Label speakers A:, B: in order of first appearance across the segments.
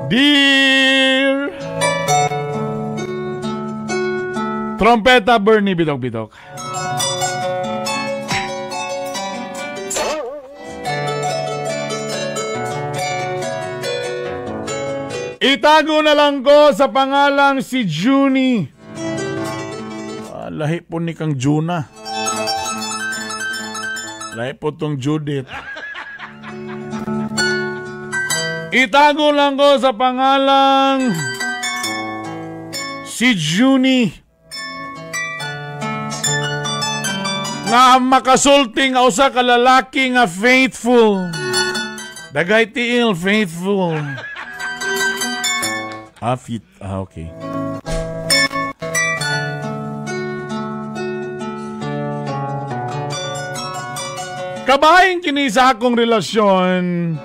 A: Dear Trompeta Bernie Bitok-Bitok. Itago na lang ko sa pangalang si Junie. Lahi po ni kang Juna. Lahi po tong Judith. Itago lang ko sa pangalang si Junie. Nga makasulti nga usa ka lalaki nga faithful. Dagay tiil faithful. Fit. Okay. Kabahin kini sa akong relasyon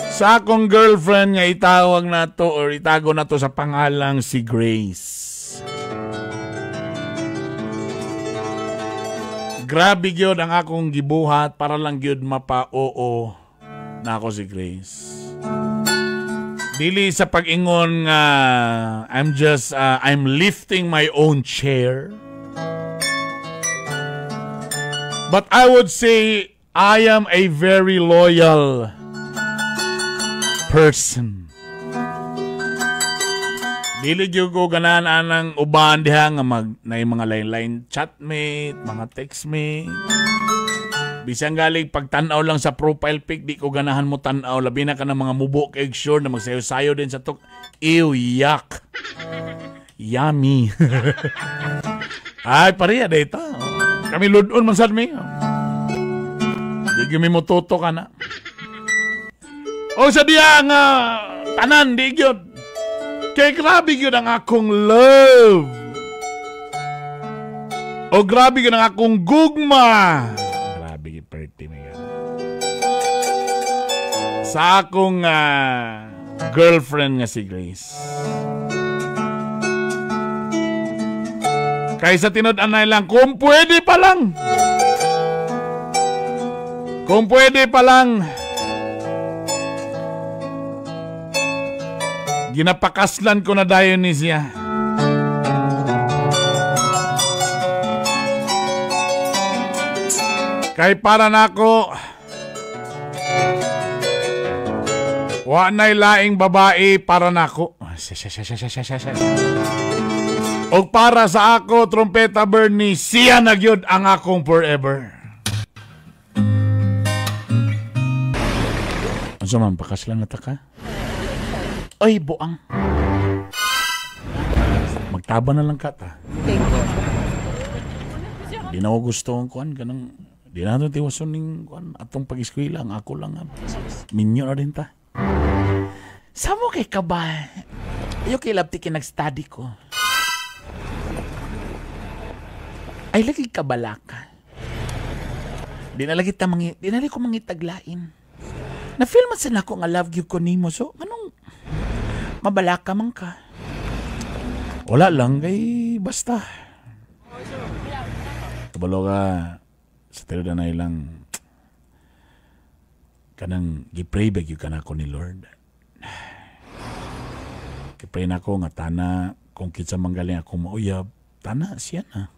A: sa akong girlfriend nga itawag na to or itago na to sa pangalang si Grace. Grabe gyud ang akong gibuhat para lang gyud mapa-oo na ako si Grace. Dili sa pag-ingon nga I'm just I'm lifting my own chair. But I would say I am a very loyal person. Dili gyud ko ganahan anang uban diha nga mag na mga line-line chatmate, mga textmate. Bisan galing pagtan-aw lang sa profile pic, di ko ganahan mo tan-aw. Labi na ka ng mga mubo kay sure na magsayo-sayo din sa tok. Ew, yuck. Yummy. Ay, pareha dito. Kami ludon man sad mi. Di gyud mi mototo ka na. O sa diya nga tanan di gyud. Kay grabe gyud ang akong love. O grabe gyud ang akong gugma. Grabe gyud perti mi. Sa akong girlfriend nga si Grace. Kaysa tinud-anay lang, kung pwede pa lang. Kung pwede pa lang, ginapakaslan ko na dayon ni siya. Kay para nako, wa na'y laing babae para nako. Og para sa ako, Trompeta Bernie, siya na gyud ang akong forever. Ano man, pakaslan na ta ka? Ay, buang. Magtaba na lang ka ta. Di na ako gusto ang kuan, ganang, di na ito tiwason ning kuan, atong pag-eskwela, ang ako lang. Minyo na rin ta. Samo kay ka ba? Ayaw kay labti kay nag-study ko. Ay, lagi kabalaka. Di na lagi ta di na lagi ko mangitaglain. Na-feel man sa nako nga love you ko nimo. So, anong mabalaka man ka? Wala lang kay basta. Kabalo ka sa tinuod na ilang kanang gi-pray ba gyud kanako ni Lord. Gi-pray nako nga tana kung kinsa manggaling ako mauyab, tana siya na.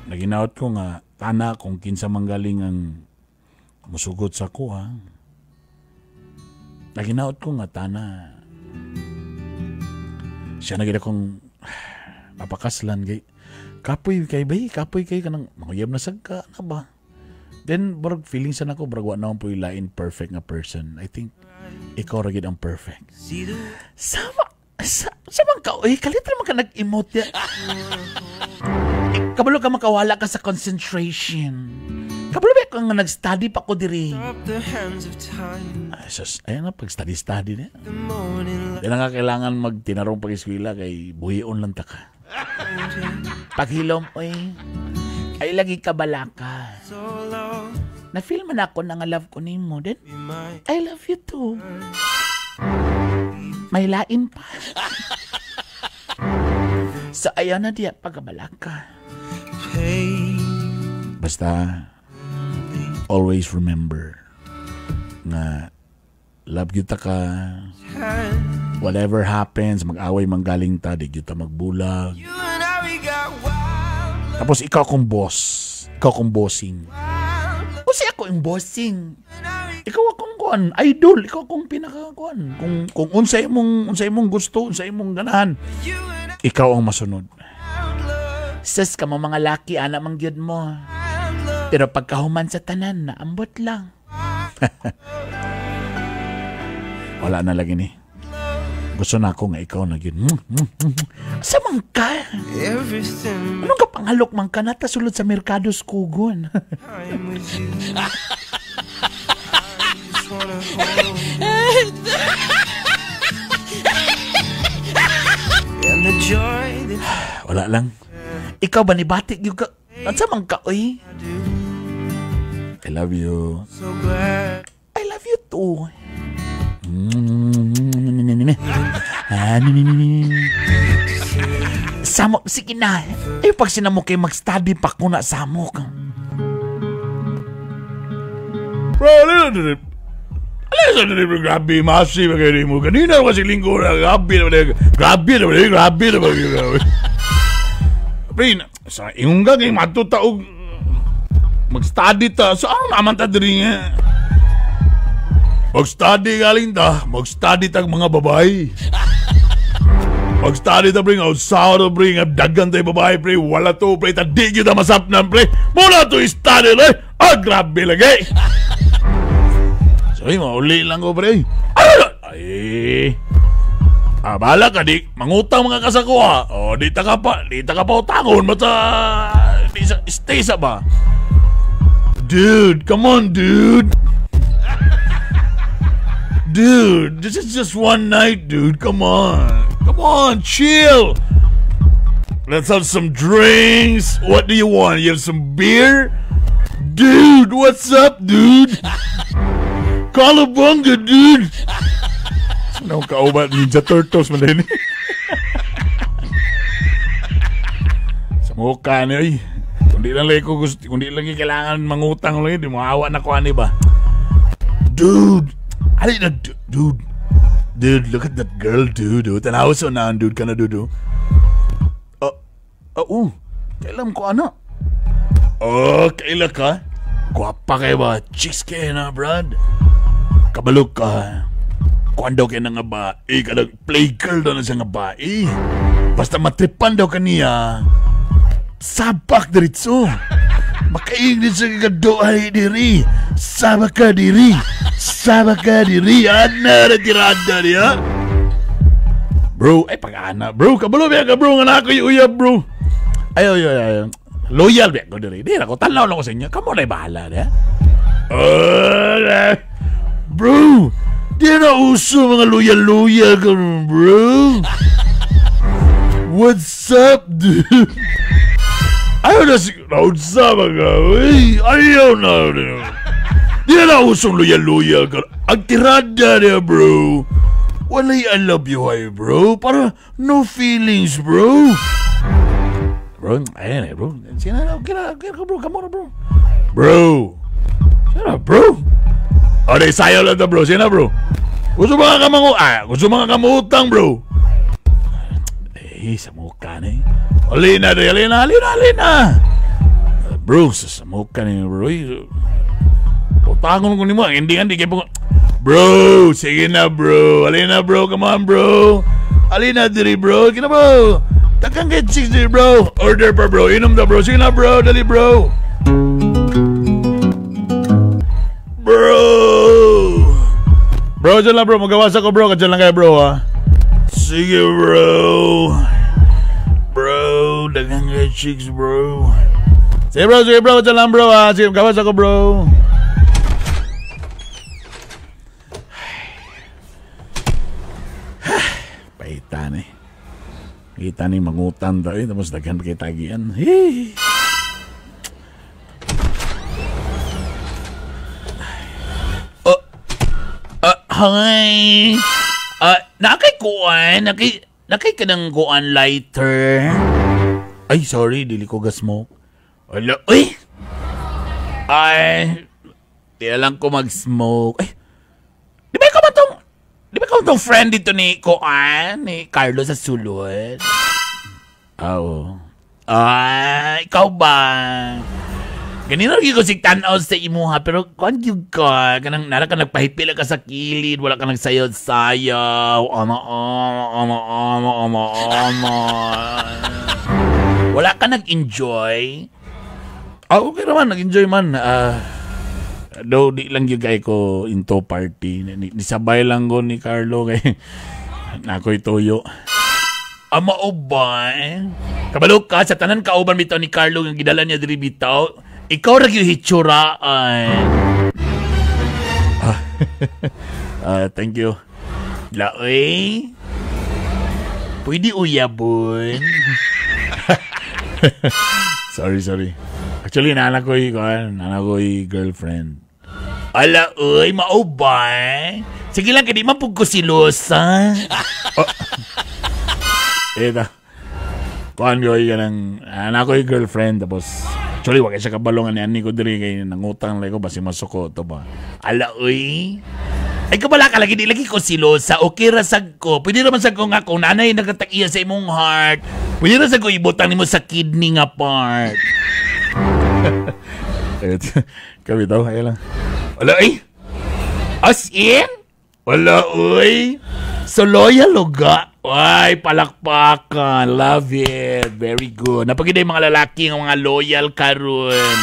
A: Naginaot ko nga tana kung kinsa manggaling ang musugot sa kuha. Naginaot ko nga tana siya na gid akong mapakaslan kay kapoy kay bay, kapoy kay kanang manguyab na sad ka na ba. Then barag feeling sa nako barag wa na akong lain perfect nga person. I think ikaw ra gid ang perfect. Sama sa man ka oy, kalit ra man ka nag-emote. Kabalo ka makawala ka sa concentration. Kabalo ba kung nag-study pa ko diri? Ay, sus, ayan na, pag-study-study na. Di na nga kailangan magtinarong pag-eskwela kay buhion lang ta ka. Paghilom, oy, ay lagi kabalaka. Na-feel man ako na nga love ko nimo. Then, I love you too. May lain pa. So, ayaw na diya pagkabalaka.
B: Pain
A: Basta, always remember nga love gyud ta ka. Whatever happens, mag-away manggaling ta, di gyud ta magbulag.
B: You and I, we got wild.
A: Tapos ikaw akong boss. Ikaw akong bossing. Kasi ako yung bossing. Ikaw akong kuan, idol, ikaw akong pinaka kuan. Kung unsay imong gusto, unsay imong ganahan,
B: You and I,
A: ikaw ang masunod.
B: wild love.
A: Sus ka mo mga laki, ana man gyud mo.
B: Wild love.
A: Pero pagkahuman sa tanan, naambot lang. Wala na lagi ni. Gusto na ako nga ikaw na gyud. Asa man ka?
B: Everything
A: Anong ka panghalok man ka nata sulod sa merkado kugon?
B: I'm with you. I just wanna hold you. And the joy that
A: Wala lang. Ikaw ba ni batik gyud ka? Asa man ka oy? I love you.
B: So glad.
A: I love you too. Samok, sige na. Eh, pag sinamok kay mag-study pa ko na samok. Bro, alin na grabe, masi, magay mo. Kanina kasi linggo na, grabe na, grabe na, grabe na, grabe. Pre, sa ingong gagay, matuta og mag-study ta. So, ano naman ta diri nga? Mag-study galing ta. Mag-study tag mga babae. Mag-study ta, pre. Outside ta, pre. Nga daghan tayo babae, pre. Wala to, pre. Ta di kita masapnan, pre. Muna to study, pre. Ah, grabe lagi. Sorry, mauli lang ko, pre. Ay! Ay! Ah, bahala ka, di. Mangutang mga kasako, ha. O, di ta ka pa. Di ta ka pa utangon. Basta, di sa, stay sa ba? Dude, come on, dude. Dude, this is just one night, dude. Come on. Come on, chill. Let's have some drinks. What do you want? You have some beer? Dude, what's up, dude? Calabunga, dude. Sino kauban Ninja Turtles man din. Sa mukha niya, ay. Kung di lang ko gusto, kung di lang kailangan mangutang lang, di mo awa na ko ani ba? Dude, I didn't, dude. Dude, look at that girl, dude. Tanaw sa naan, dude, kana, dude. Oh, kailan ko ano? Oh, kaila ka? Gwapa kayo ba? Chicks kayo na, brad. Kabalok ka. Kuan daw kayo na nga ba? Eh, kanag play girl daw na siya nga ba? Eh, basta matripan daw kaniya. Sabak diretso. Makaing din sa kagadoay diri. Sabak ka diri. Sabak ka diri. Ana na tirada niya. Bro, ay pag-ana. Bro, kabalo biya ka bro. Nga na ako yung uyab bro. Ay, ay, ay, ay. Loyal biya ko diri. Di na ko. Tanaw lang ko sa inyo. Kamu na bahala niya. Bro, di na uso mga loyal-loyal ka bro. What's up, dude? Ayaw na si... Naunsa ba ka? Uy, ayaw na. Di na usong loyal-loyal ka. Ang tirada niya, bro. Walay I love you, ay, bro. Para no feelings, bro. Bro, ayan eh, bro. Sige na, okay na, okay na, bro. Come on, bro. Bro. Sige na, bro. O, di, sayo lang to, bro. Sige na, bro. Gusto mga kamangu... Ah, gusto mga kamutang, bro. Eh, sa mukha na eh. Alina, alina, alina, alina. Bro, sa mukha ni bro. Utangon ko ni mo. Hindi nga, hindi kayo. Bro, sige na, bro. Alina, bro. Come on, bro. Alina, diri, bro. Sige na, bro. Takang get chicks diri, bro. Order pa, bro. Inom na, bro. Sige na, bro. Dali, bro. Bro. Bro, dyan lang, bro. Magawa sa ko, bro. Kadyan lang kayo, bro, ha. Sige, bro. Bro, daghang kay chicks, bro. Sige, bro. Sige, bro. Dyan lang, bro, ha. Sige, magawa sa ko, bro. Paita ni. Kita ni mangutan daw eh. Tapos daghan pa kay tagian. Hey. Oh, hi. Nakay kuan, nakay kanang kuan lighter. Ay, sorry, dili ko ga-smoke. Ala, uy! Ay, di na lang ko mag-smoke. Ay, di ba ikaw tong friend dito ni Koan, ni Carlo sa sulod? Oo. Ah, ikaw ba? Ganina gyud ko sig tan-aw sa imuha, pero kuan gyud ka, kanang nara ka, nagpahipila ka sa kilid, wala ka nagsayaw-sayaw. Ama ama ama ama ama ama. Wala ka nag-enjoy. Ah, okay naman, nag-enjoy man. Ah, do di lang gyud kay ko into party. Nisabay lang ko ni Carlo kay nakoy tuyo. Ama o ba? Kabalo ka sa tanan kauban bitaw ni Carlo nga gidala niya diri bitaw. Ikaw ra gyud hitsuraan. Ah, ah, thank you. Laoy. Pwede uyabon. Sorry, sorry. Actually, naa ko'y girlfriend. Ala, uy, mao ba? Sige lang, kay di man pud ko silosa. Oh. Eta. Kuan ko kanang naa ko'y girlfriend, tapos actually wa kay siya kabalo nga niani ko diri kay nangutang lang ko basi masuko to ba. Ala, uy. Ay, kabala ka lagi, di lagi ko silosa. Okay ra sad ko. Pwede naman sad ko nga kung nanay nagkatakiya sa imong heart. Pwede ra sad ko ibutang nimo sa kidney nga part. Eh, kami daw, ay lang. Wala ay. As in? Wala uy. So loyal luga. Ay, palakpakan. Love it. Very good. Napagida yung mga lalaki nga mga loyal karon.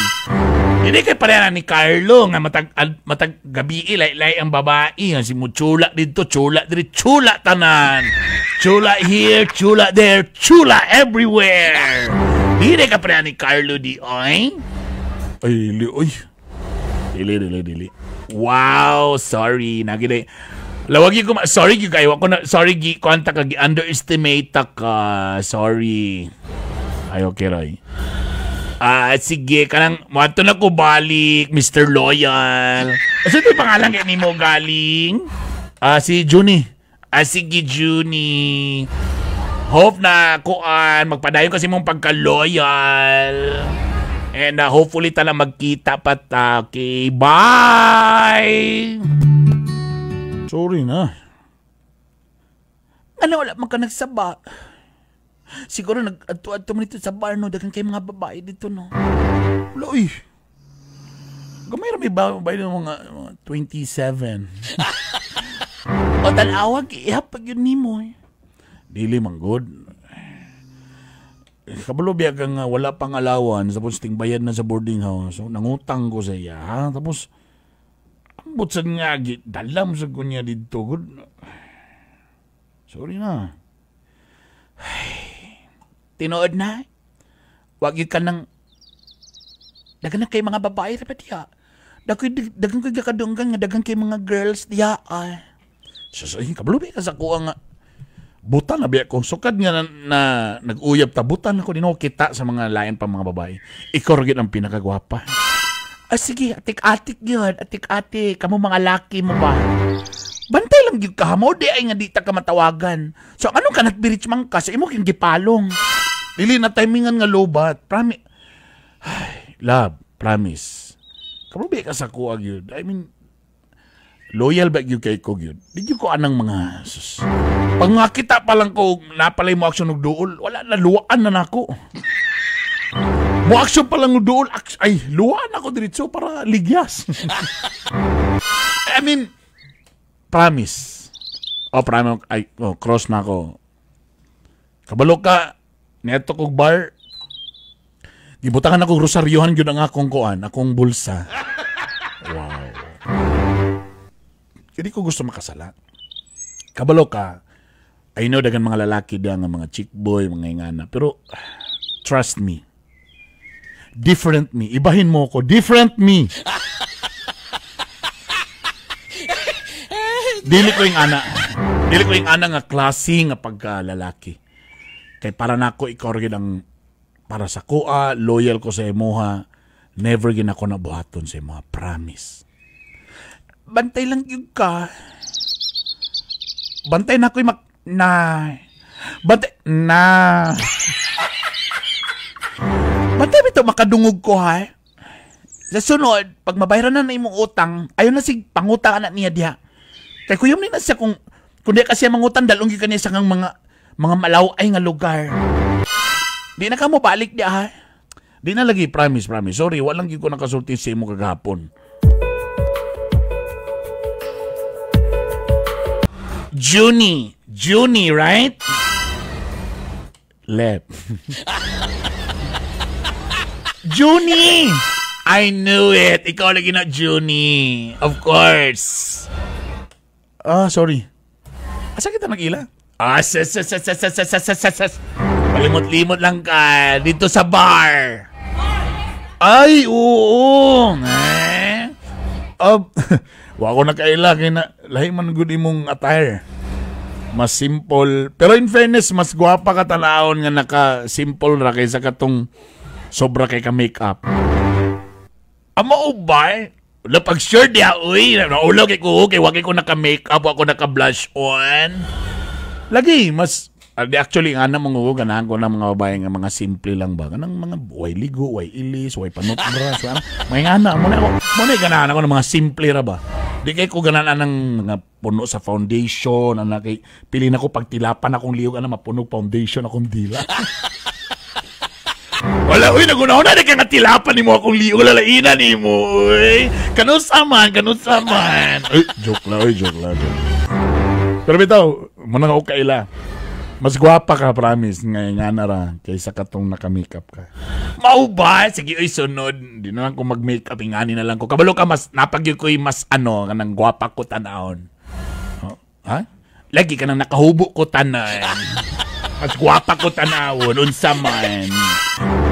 A: Hindi kay pareha ni Carlo nga matag gabi lay ang babae nga si mo chula dito, chula diri, chula tanan. Chula here, chula there, chula everywhere. Hindi ka pareha ni Carlo di ay. Ay, li, oy. Dili, dili, dili. Wow, sorry. Nagide. Lawagi ko, sorry gyud kayo. Ako na, sorry, gi, kuanta ka, gi underestimate ta ka. Sorry. Ay, okay, Roy. Ah, sige, kanang, moadto na ko balik, Mr. Loyal. Asa ito yung pangalan kay nimo galing? Ah, si Juni. Ah, sige, Juni. Hope na kuan, magpadayon kasi mong pagka-loyal. And hopefully tala magkita pa ta. Okay, bye! Sorry na. Ano, wala man ka nagsaba. Siguro nag-adto-adto mo dito sa bar, no? Daghan kay mga babae dito, no? Wala, uy. Gamay ra may babae ng mga 27. O tan-awag, ihapag yun nimo eh. Dili man good. Kabalo biya ka nga wala pang allowance, tapos tingbayad na sa boarding house. So, nangutang ko sa iya. Ha? Tapos, ambot sa nga, dalam sa kunya dito. Good. Sorry na. Ay, tinuod na. Wag yun ka nang daghan na kay mga babae ra ba diya. Daghan kay kadunggan nga daghan kay mga girls diya ay. Sus, ay, kabalo biya ka sa kuha nga. Butan na biya ko. Sukad nga na nag-uyab ta, butan ako din ako kita sa mga lain pa mga babae. Ikaw ra gyud ang pinakagwapa. Ah, sige, atik-atik yun. Atik-atik. Kamo mga laki mo ba? Bantay lang gyud ka. Mao di ay nga di ta ka matawagan. So, anong kanat birich man ka? So, imo kyung gipalong. Dili na timingan nga lobat. Promise. Ay, love, promise. Kabalo biya ka sa kuha gyud. I mean, loyal ba gyud kay ko gyud? Di gyud ko anang mga sus. Pag makita pa lang ko napalay mo action og duol, wala na, luwaan na nako. Mo action pa lang og duol, ay, luwaan ako diretso para ligyas. I mean, promise. Oh, promise, ay, oh, cross na ako. Kabalo ka, neto kog bar, gibutangan ako rosaryohan gyud ang akong kuan, akong bulsa. Wow. Hindi ko gusto makasala. Kabalo ka, I know dagan mga lalaki diyan nga mga chick boy, mga ingana, pero trust me. Different me. Ibahin mo ko. Different me. Dili ko yung ana. Dili ko yung ana nga klase nga pagkalalaki. Kay para nako ikaw ra gyud ang para sa kuha, loyal ko sa imuha. Never gyud ako nabuhaton sa imuha, promise. Bantay lang gyud ka. Bantay na ko'y mak na. Bantay na. Bantay bitaw makadungog ko ha. Sa sunod, pag mabayaran na na imong utang, ayaw na sig pangutang anak niya diha. Kay kuyom ni na siya kung di ka siya mangutang, dalong gyud ka niya sa ngang mga malaway nga lugar. Di na ka mo balik diha, ha? Di na lagi, promise, promise. Sorry, walang gyud ko nakasulti sa imo kagahapon. Junie. Junie, right? Lep. Junie! I knew it. Ikaw lagi na, Junie. Of course. Ah, sorry. Asa kita nag-ila? Ah, ses, ses, ses, ses, ses, ses, ses, ses, ses. Palimot-limot lang ka dito sa bar. Ay, oo. Eh? Wa ko nakaila kay na lahi man gud imong attire. Mas simple. Pero in fairness, mas gwapa ka tan-awon nga naka-simple ra kaysa katong sobra kay ka makeup. Amo ba? Wala pag sure diha, uy. Naulaw kay ko, kay wa kay ko naka-makeup, wa ko naka-blush on. Lagi, mas, actually, nga na mga ganahan ko na mga babae nga mga simple lang ba? Ganang mga way ligo, way ilis, way panutbras, way ano. May nga na, muna ako, muna ganahan ako ng mga simple ra ba? Di kay ko ganahan ng mga puno sa foundation, ana kay, pili na ko pagtilapan akong liyog, ana mapunog foundation akong dila. Wala, uy, nagunaw na, di ka nga tilapan nimo akong liog, lalainan nimo, uy. Kanusa man, kanusa man. Uy, joke lang, uy, joke lang, joke. Pero bitaw, muna nga okay kaila. Mas gwapa ka, promise, nga na ra, kaysa katong naka-makeup ka. Mau ba? Sige, uy, sunod. Di na lang ko mag-makeup, ingani na lang ko. Kabalo ka, mas, napagyo ko'y mas ano, kanang gwapa ko tanawon. Oh, ha? Lagi ka nang nakahubo ko tanan. Mas gwapa ko tanawon, unsa man.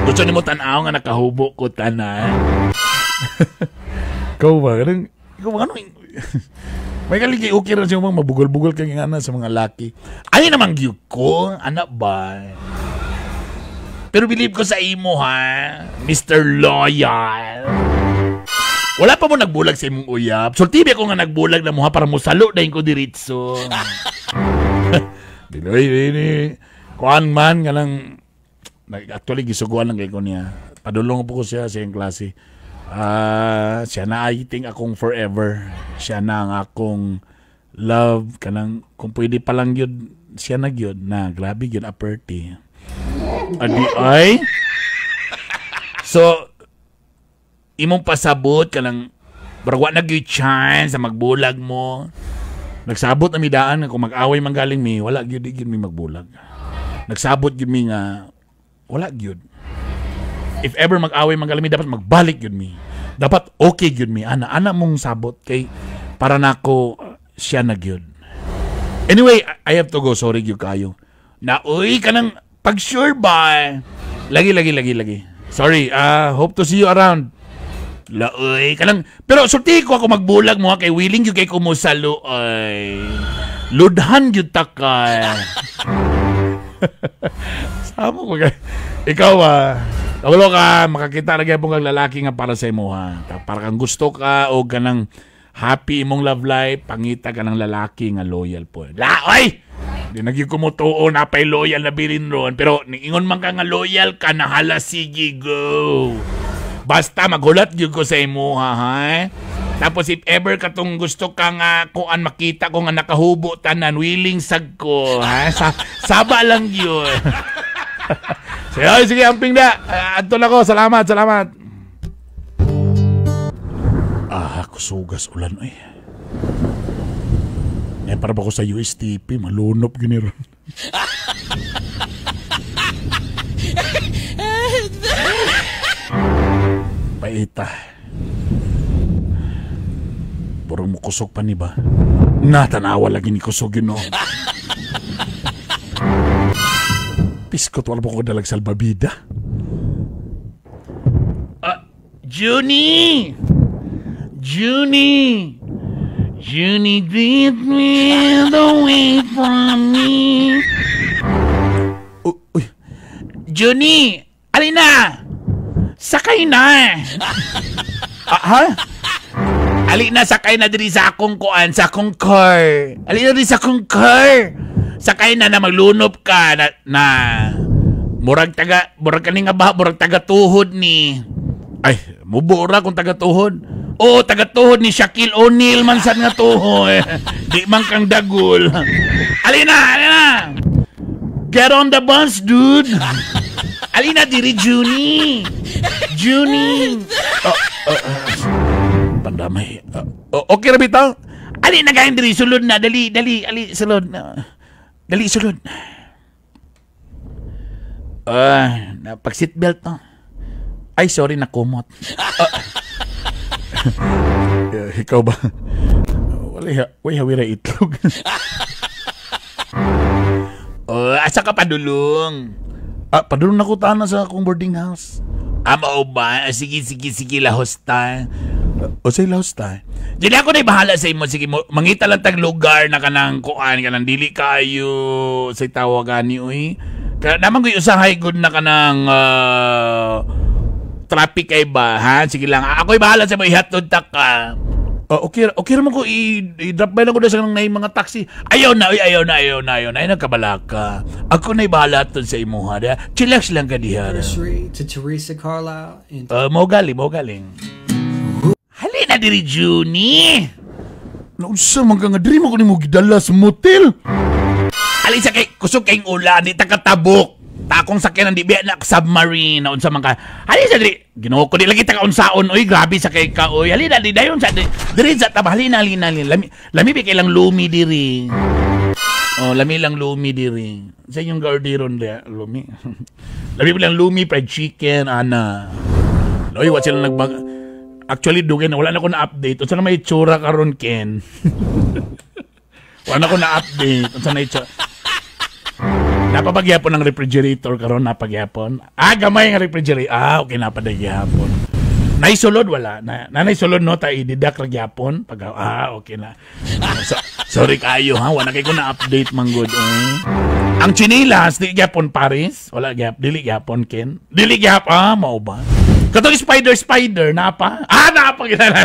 A: Gusto nimo tan-aw nga nakahubo ko tanan. Ikaw ba? Ganun, ikaw ba? Ano? May kaligi, okay rin siya mga mabugol-bugol kang nga na sa mga laki. Ay namang gyud ko, anak ba? Pero believe ko sa imo, ha? Mr. Loyal. Wala pa mo nagbulag sa imong uyab. Sulti ba ko nga nagbulag na mo ha para musalo dahin ko diretso. Dili, dili. Kuan man nga lang, actually, gisuguan lang kay ko niya. Padulong po ko siya sa iyang klase. Siya na I think akong forever. Siya na ang akong love. Kanang, kung pwede pa lang yun, siya na yun. Na, grabe yun, aperti. Adi ay. So, imong pasabot, kanang, barwa na gyud chance sa magbulag mo. Nagsabot na mi daan, kung mag-away man galing mi, wala gyud, di gyud mi magbulag. Nagsabot gyud mi nga, wala gyud. If ever mag-away man galing mi, dapat magbalik gyud mi. Dapat okay gyud mi. Ana, ana mong sabot kay para nako siya na gyud. Anyway, I have to go. Sorry gyud kayo. Na uy kanang pag sure ba. Lagi lagi lagi lagi. Sorry. Hope to see you around. Laoy kanang pero sulti ko ako magbulag mo ha, kay willing gyud kay kumusalo ay. Ludhan gyud ta ka. Samo ko kay ikaw Kabalo ka, makakita na gyapon kang lalaki nga para sa imo ha. Para kang gusto ka o ganang happy imong love life, pangita ka ng lalaki nga loyal po. La, oy! Di nagyud kumutuo na pay loyal na bilin ron. Pero niingon man ka nga loyal ka, nahala sige go. Basta maghulat gyud ko sa imo ha, ha? Tapos if ever katong gusto ka nga kuan makita ko nga nakahubo tanan, willing sag ko ha. Saba lang gyud. Sige, oy, sige, amping na. Adto na ko. Salamat, salamat. Ah, kusugas ulan, oy. Eh, para ba ko sa USTP, malunop gini ron. Paita. Burong mo kusog pa ni ba? Natanawa lagi ni kusog yun, no? Piskot, wala po ko dalag salbabida. Junie! Junie! Junie, get me away from me. Uy. Junie! Alina! Sakay na! Ha? Alina, sakay na diri sa akong kuan, sa akong car. Alina diri sa akong car. Sakay na na maglunop ka na, na murag taga, murag kani nga ba, murag taga tuhod ni. Ay, Mubo ra kung taga-tuhod. Oo, taga-tuhod ni Shaquille O'Neal man sad nga tuhod. Di man kang dagol. Alina, alina! Get on the bus, dude! Alina diri, Junie! Junie! Oh, oh, pandamay. Oh, okay ra bitaw? Ali na gayon diri, sulod na. Dali, dali, ali, sulod. Dali, sulod. Ah, uh, pag seatbelt no. Ay, sorry, nakumot. Ikaw ba? Wala, wala, hawira itlog. Oh, asa ka padulong? Ah, padulong na ko tana sa akong boarding house. Ah, mao ba? Sige, sige, sige, lahos ta. O say lahos ta. Dili ako na bahala sa imo. Sige, mo, mangita lang tag lugar na kanang kuan, kanang dili kayo say tawagan ni uy. Kaya naman ko usahay good na kanang traffic kay ba, ha? Sige lang. Ako'y bahala sa mo, ihatod ta ka. Okay, okay naman ko, i-drop by lang ko na sa nang mga taxi. Ayaw na, uy, ayaw na, ayaw na, ayaw na. Ay, nagkabala ka. Ako na'y bahala to sa imuha. Diha. Chillax lang ka diha.
C: To Teresa Carlisle and
A: Mo galing, mo galing. Halina diri, Junie. Naunsa man ka nga diri mo ko nimo gidala sa motel. Alin sa kay kusog kayong ulan, di ta katabok. Takong sakyanan di biya na submarine na unsa man ka. Halin sa diri. Ginoo ko di lagi ta kaunsaon oy, grabe sa kay ka oy. Halina di dayon sa diri. Diri sa taba halina halina halina. Lami lami bi kay lang lumi diri. Oh, lami lang lumi diri. Sa inyong gardiron di lumi. Lami lang lumi fried chicken ana. Oy, wa sila nagbag. Actually dugay na wala na ko na update. Unsa na may itsura karon Ken? Wala na ko na update. Unsa na itsura? Napapagyapon ang refrigerator karon, napagyapon. Ah, gamay nga refrigerator. Ah, okay, napadagyapon. Naisulod wala. Na nanay sulod no ta ididak ra gyapon. Pag ah, okay na. So, sorry kayo ha, wala kay ko na update man gud. Eh. Ang chinilas di gyapon Paris, wala gyap, dili gyapon Ken. Dili gyap ah, mao ba? Katong spider spider napa? Ah, napa kita na.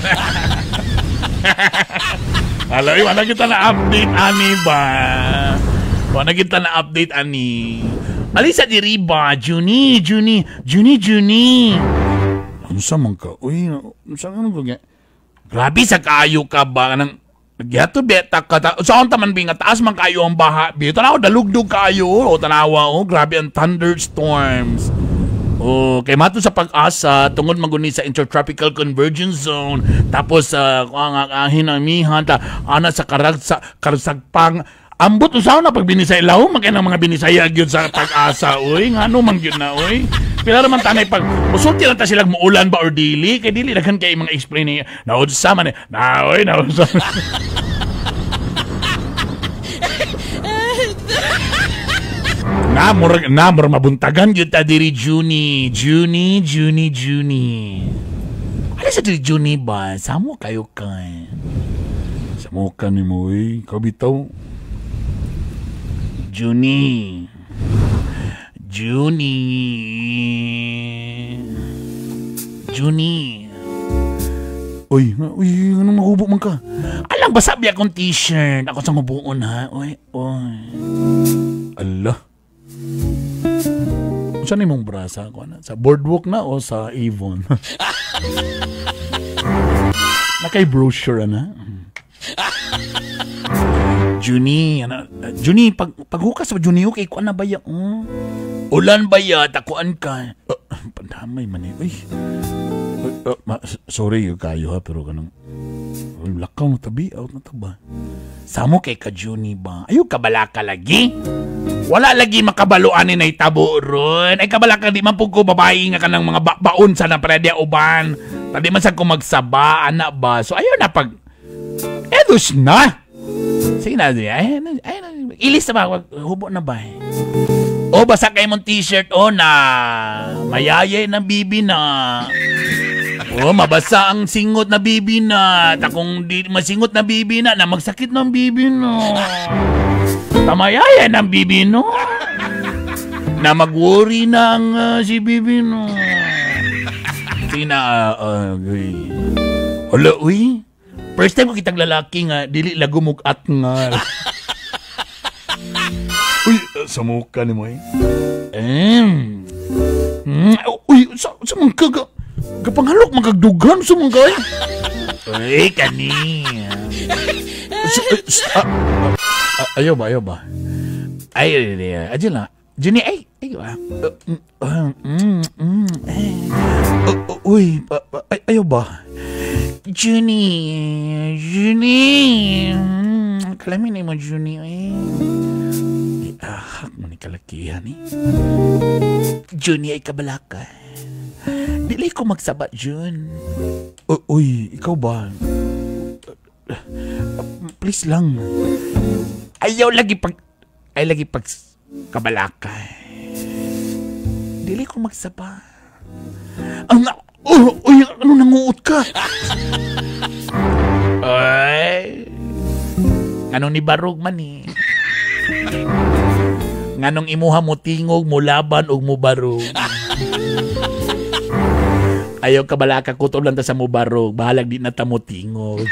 A: Aloy, wala kita na update ani ba? Wala kita na update ani. Alisa diri ba, Junie, Junie, Junie, Junie. Unsa man ka? Uy, unsa man ko? Grabe sa kaayo ka ba nang nagyato beta ka ta. Saan ta man bi nga taas man kayo ang baha bi. Tanaw dalugdog kayo o tanawa o grabe ang thunderstorms. Oh, kay mato sa Pag-asa tungod maguni sa Intertropical Convergence Zone tapos ang hinamihan ta ana sa karag sa karsagpang ambot usaw na pag binisaya law man kay ng mga binisaya gyud sa Pag-asa oy ngano man gyud na oy pila ra man tanay pag musulti lang ta silang muulan ba or dili kay dili daghan kay mga explain niya naunsa man na oy naunsa. Na murag mabuntagan gyud ta diri Junie, Junie, Junie, Junie. Ala sa diri Junie ba? Samo kayo kay. Samo ka nimo oy, kabitaw. Junie. Junie. Junie. Uy, uy, anong mahubo man ka? Alang basa biya akong t-shirt. Ako sa hubuon ha. Uy, uy. Ala. Saan imong brasa? Sa boardwalk na o sa Avon? Nakay brochure na. Junie, ano, Junie, paghukas ba Junie, okay, kuan na ba ya? Oh. Ulan ba ya? Takuan ka. Pandamay man eh. Uy. Sorry kayo ha, pero kanang lakaw na tabi, out na taba. Samo kay ka Junie ba? Ayaw kabalaka lagi. Wala lagi makabaloan ni naitabo ron. Ay kabalaka di man pud ko babae nga kanang mga baon sa na predya uban. Tadi man sad ko magsaba ana ba. So ayaw na pag edos na. Sige na, ay, ay, ilis na ba? Hubo na ba? O basa kay mong t-shirt o na mayayay ng bibi na. O mabasa ang singot na bibi na. Takong di masingot na bibi na na magsakit ng bibi no. Tamayaya ng bibi no. Na mag-worry na ang si bibi no. Sige na, Hala, uy. First time ko kitang lalaki nga, dili lagumukat nga. Uy, samuka ni mo eh. Uy, sa mong kaga. Kapanghalok magagdugan sa mga kay. Ay, kani. Ayaw ba, ayaw ba? Ay, ay, lang. Jenny, ay, ay, uy, ayaw ba? Jenny, Jenny, kalamin mo, Jenny, ay. Ahak mo ni kalakihan, eh. Jenny, ay kabalaka. Dili ko magsabat, Jun. Uy, ikaw ba? Please lang. Ayaw lagi pag... Ay lagi pag... Kabalaka. Dili ko magsaba. Ang... Uy, ano nanguot ka? Ay... Anong ni Barog man eh. Nganong imuha mo tingog, mo laban, ug mo barog. Ayaw kabalaka, kutob lang ta sa mubarog. Bahalag di na ta mo tingog.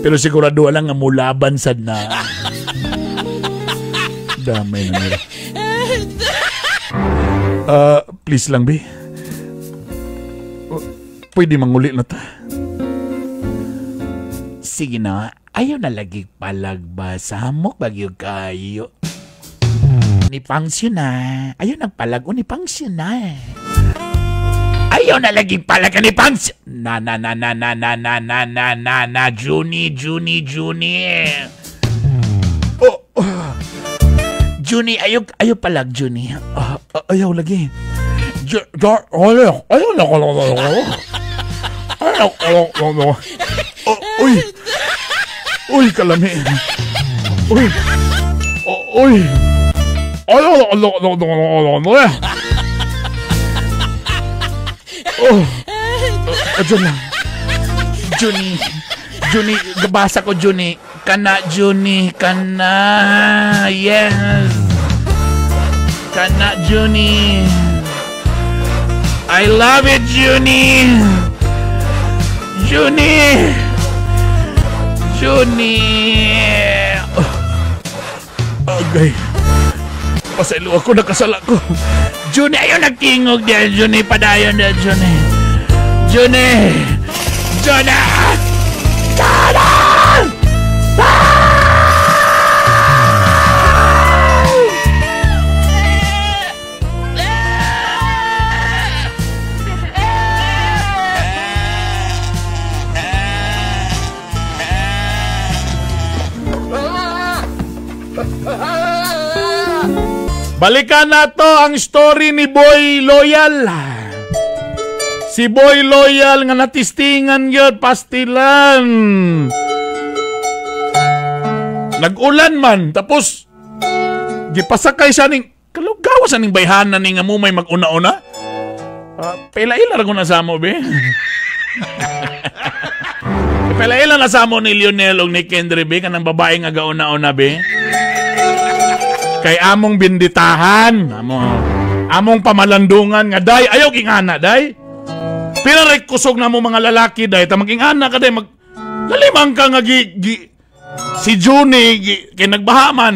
A: Pero sigurado lang nga mulaban sad na. Damay na nila. Please lang, be. Pwede manguli na ta. Sige na, ayaw na lagi palagba. Samok bagyo kayo. Ni pangsyon na. Ayaw nagpalag o ni pangsyon na. Ayaw na lagi pala ka ni Pangs. Na na na na na na na na na na na Junie Junie Junie. Oh, oh. Junie, ayaw ayaw palag Junie. Ayaw lagi. Ayaw ayaw na ayaw ayaw. Uy. Uy kalami. Uy. Uy. Ayaw ayaw ayaw. Oh, adyo lang. Junie, Junie, gabasa ko Junie. Kana Junie, kana. Yes. Kana Junie. I love it, Junie. Junie. Junie. Oh. Okay. Pasaylo ako, nakasala ko. Junie, ayaw nagtingog diyan, Junie. Padayon na, Junie. Junie! Junie! Junie! Balikan na to ang story ni Boy Loyal. Si Boy Loyal nga natistingan yun, pastilan. Nag-ulan man, tapos gipasakay siya ning, kalugawa sa ning bayhanan ni nga mo may mag-una-una. Pela-ila ra ko na sa mo, be. Pela-ila na sa mo ni Lionel o ni Kendry, be, kanang babae nga gauna-una, be. Kay among binditahan, among pamalandungan nga day, ayaw ingana day. Pila ray kusog na mo mga lalaki day, ta magingana ka day, mag lalimang ka nga si Junie kay nagbahaman,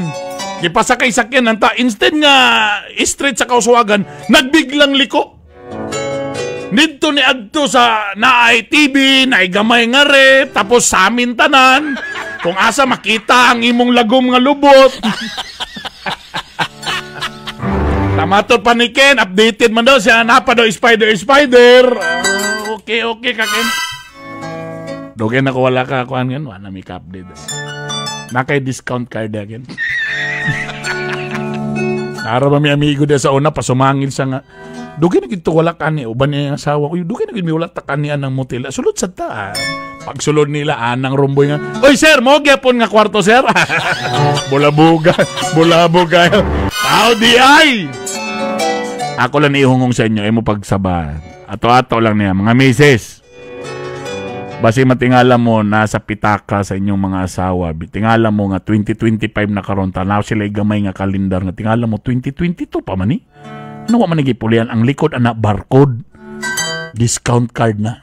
A: gipasakay sakyan ta instead nga straight sa kauswagan, nagbiglang liko. Nidto ni adto sa naay TV, naay gamay nga rep, tapos sa amin tanan, kung asa makita ang imong lagom nga lubot. Tamato pa ni Ken, updated man daw siya, napa daw spider, spider. Okay, okay ka Ken. Dogen ako wala ka, kuan yan, wala may ka-update. Nakay discount card again. Nara ba may amigo diya sa una, pasumangil siya nga. Dogen na gito wala ka ni, uban niya yung asawa ko. Dogen na gito wala ta kanian ng motel. Sulod sa ta. Pagsulod nila, anang rumboy nga. Oy sir, mo gyapon nga kwarto sir. Bulabuga, bulabuga. Tao di ay! Ako lang ihungong sa inyo, imo pagsaba. Ato-ato lang niya, mga misis. Basi matingala mo, nasa pitaka sa inyong mga asawa. Tingala mo nga, 2025 na karon, tanaw sila gamay nga kalendar nga. Tingala mo, 2022 pa man eh. Ano wa man nagipulian? Ang likod, anak, barcode. Discount card na.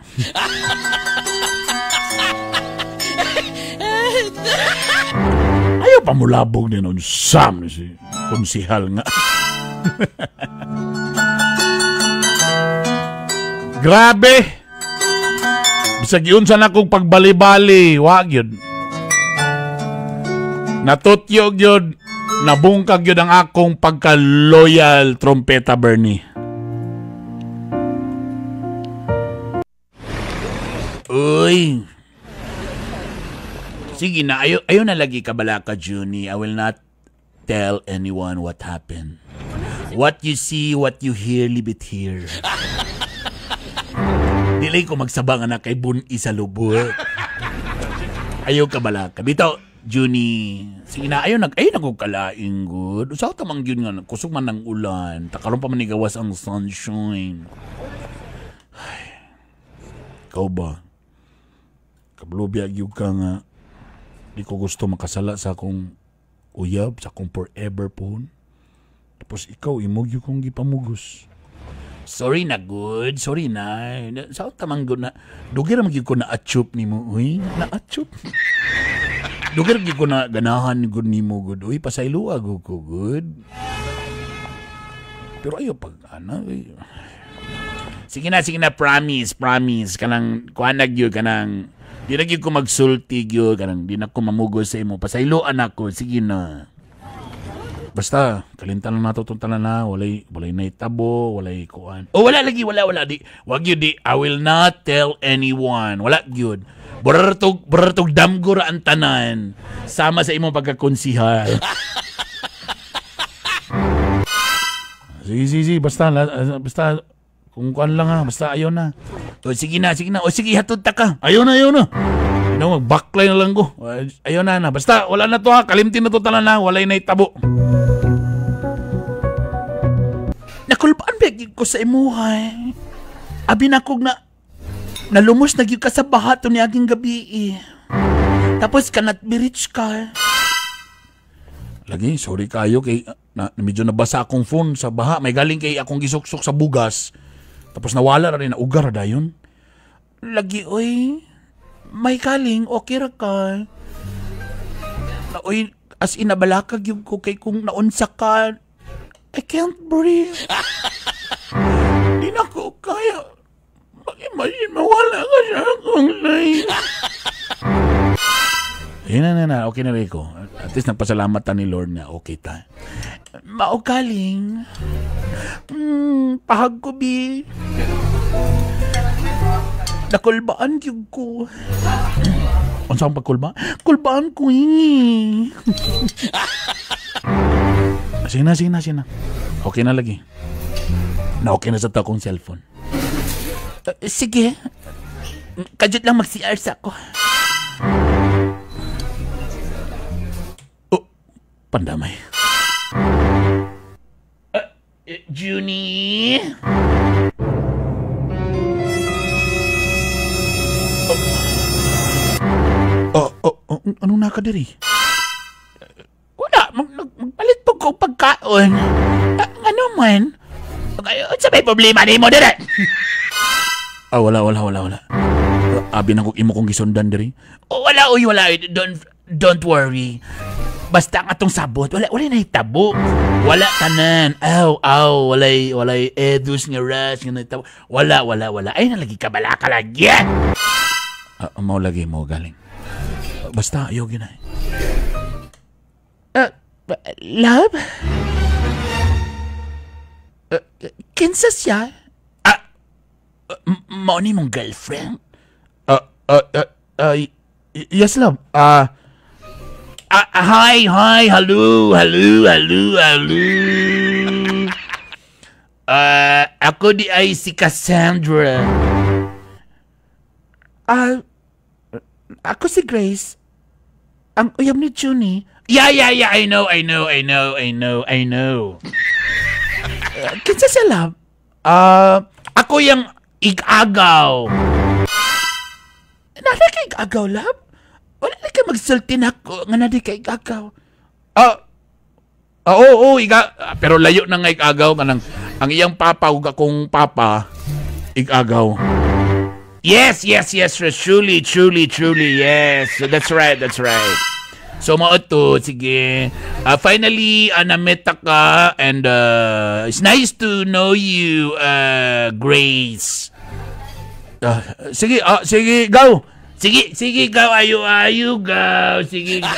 A: Ayaw pa mulabog din nun. Sam si konsihal nga. Grabe. Bisag giunsa na kong pagbali-bali, wa gyud. Natutyo gyud, nabungkag gyud ang akong pagka-loyal Trompeta Bernie. Uy. Sige na, ayo na lagi ka balaka, Junie. I will not tell anyone what happened. What you see, what you hear, leave it here. Dili ko magsabang anak kay buni sa lubot. Ayaw ka balaka. Bitaw, Junie. Sige na, ayaw na ko kalaing good. Usaw ta man gyud nga, kusog man ng ulan. Takaroon pa man ni gawas ang sunshine. Ay, ikaw ba? Kablubya gyud ka nga. Di ko gusto makasala sa akong uyab, sa akong forever phone. Tapos ikaw, imo gyud kong gipamugos. Sorry na, good. Sorry na. Sa tamang good na. Dugay ra man gyud ko na-achup nimo, uy. Na-achup. Dugay ra gyud ko na ganahan good nimo, good. Uy, pasayloa gud ko, good. Pero ayaw pag, ana, uy. Sige na, promise, promise. Kanang, kuha na gyud, kanang, di na gyud ko magsulti gyud, kanang, di na ko mamugos sa imo. Pasayloan ako, sige na. Basta, kalintan lang nato itong tanan na, walay naitabo, walay kuan. Oh, wala lagi, wala. Di, wag yun, di, I will not tell anyone. Wala yun. Burartog damgura ang tanan. Sama sa imong pagkakonsihal. Sige, basta, kung kuan lang ha, basta ayaw na. O, sige na. O, sige, hatod ta ka. Ayaw na. You know, magbaklay na lang ko. Ayaw na. Basta, wala na to ha. Kalimtin na to tanan na. Walay naitabo. Nakulbaan ba ko sa imuha eh. Abi na kog na nalumos na gyud ka sa baha to ni aging gabi eh. Tapos kanat birich ka. Lagi, sorry kayo kay na, medyo nabasa akong phone sa baha. May galing kay akong gisuksok sa bugas. Tapos nawala ra rin, naugar ra dayon. Lagi, oy. May galing, okay ra ka. Na, oy, as in, nabalakag yung ko kay kung naunsa ka. I can't breathe. Di na ko kaya. Mag-imagine, mawala ka sa akong life. Ayun na, okay na rin ko. At least nagpasalamat ta ni Lord na okay ta. Maukaling. Pahag ko, bi. Nakulbaan yung ko. Unsa ang pagkulba? Kulbaan ko, eh. Sige na. Okay na lagi. Na okay na sa to akong cellphone. Sige. Kajut lang mag-CR sa ako. Oh, pandamay. Junie? Oh, anong nakadiri? Wala, magpalit po ko pagkaon. Ano man? Sa may problema ni mo dire? Ah, wala. Abi na ko imo kong gisundan diri. Oh, wala, uy, wala. Don't worry. Basta ang atong sabot, wala na hitabo. Wala tanan. Aw, walay edus nga rush nga nahitabo. Wala. Ay, nalagi ka bala ka lagi. Mao lagi mo galing. Basta ayaw gyud na. Love? Kinsa siya? Mao ni mong girlfriend? Yes, love. Hi, hello. Ako di ay si Cassandra. Ako si Grace. Ang uyab ni Junie. Yeah, I know. Kinsa siya, love? Ako yung igagaw. Nada kay igagaw, love? Wala na kayo magsulti na ako nga nada kay igagaw. Oo, pero layo na nga igagaw. Kanang, ang iyang papa ug akong papa, igagaw. Yes, truly, yes. So that's right. So, mao to, sige. Finally, nameta ka and it's nice to know you, Grace. Sige, sige, go. Sige, sige, go. Ayo, ayo, go. Sige, go.